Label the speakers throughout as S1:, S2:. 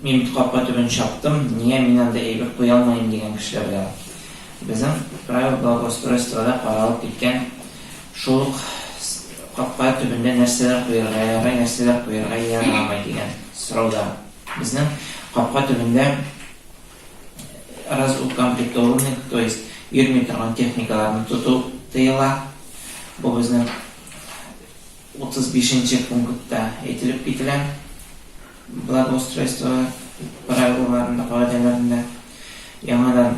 S1: Мин бит капка төбен чаптым, нигә мин анда әйбер куя алмыйм дигән кешеләр дә бар. Безнең правила благоустройствода каралып киткән шул ук капка төбендә нәрсәләр куярга ярый, нәрсәләр куярга ярамый дигән сорауда. Безнең капка төбендә разукомплектованный, то есть йөрми торган техникаларны тоту тыела. Бу безнең 35 нче пунктта әйтелеп кителә. Благоустройство правилаларында, кагыйдәләрендә яңадан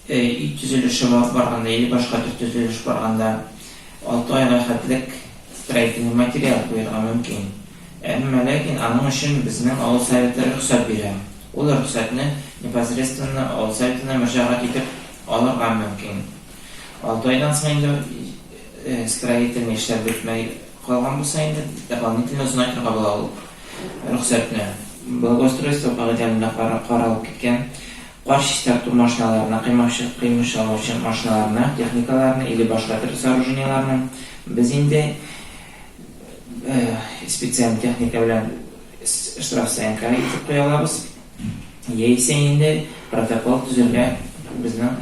S1: өй төзелеше барганда или башка төр төзелеш барганда 6 айга хәтлек строительный материал куерга мөмкин. Әмма ләкин аның өчен безнең авыл советы рөхсәт бирә. Ул рөхсәтне непосредственно авыл советына мөрәҗәгать итеп алырга мөмкин. 6 айдан соң инде строительный эшләр бетмәй калган булса инде, дополнительно озынайтырга була ул рөхсәтне. Благоустройство кагыйдәләрендә каралып киткән кар чистарту машиналарына, кыймыш алучы машиналарына, техникаларны или башка төр сооружениеларны без инде специаль техника белән штрафстоянкага илтеп куя алабыз. Яисә инде протокол төзергә безнең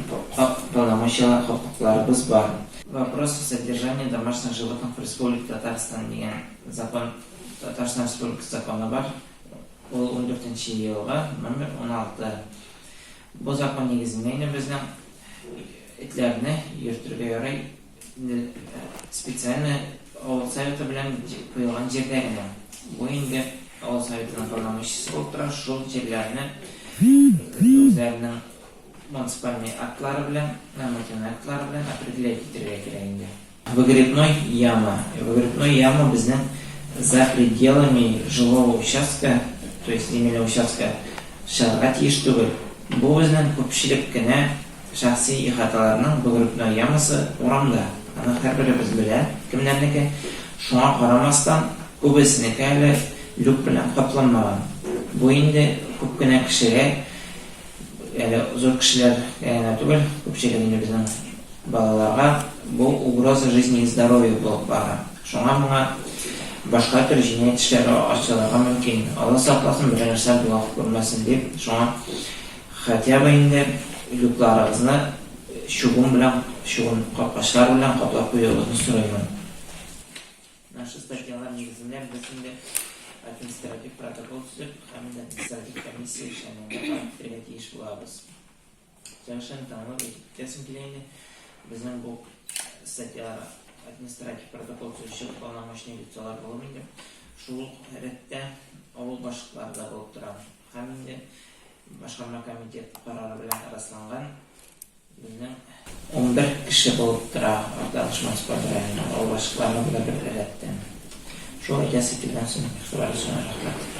S1: полномочияләр, хокукларыбыз бар. Вопрос о содержании домашних животных в Республике Татарстан дигән закон, Татарстан Республикасы законы бар. Ул 14 елгы, номер 16. Бу закон нигезендә инде безнең этләрне йөртергә ярый специально авыл советы белән куелган җирдә генә. Бу инде авыл советының полномочиясе булып тора, шул җирләрне үзләренең муниципальный актлары белән, нормативный актлары белән определять итәргә кирәк инде. Выгребной яма. Выгребной яма безнең за пределами жилого участка, то есть земельного участка чыгарга тиеш түгел. Бу безнең күпчелек кенә шәхси ихаталарның выгребной ямасы урамда. Аны һәрберебез белә, кемнәрнеке. Шуңа карамастан, күбесенеке әле люк белән капланмаган. Бу инде күп кенә кешегә, әле зур кешеләргә генә түгел, күпчелек инде безнең балаларга бу угроза жизни и здоровью булып бара. Шуңа моңа башка төр җинаять эшләре ачылырга мөмкин. Алла сакласын, берәр нәрсә була күрмәсен дип, шуңа хотя бы инде люкларыгызны чугун белән, чугун капкачлар белән каплап куюыгызны сорыймын. Менә шул статьялар нигезендә без инде административ протокол төзеп һәм инде административ комиссия эшләнгәндә карап китәргә тиеш булабыз. Совершенно тыңлап әйтеп китәсем килә инде. Безнең бу статьялар административ протокол төзүче уполномоченный лицолар булып инде шул ук рәттә авыл башлыклары да булып тора. Һәм инде башкарма комитет карары белән расланган безнең 11 кеше булып тора Актаныш муниципаль районының авыл башлыклары белән бер рәттән. Шул әйтәсе килгән соң, игътибарыгыз өчен рәхмәт.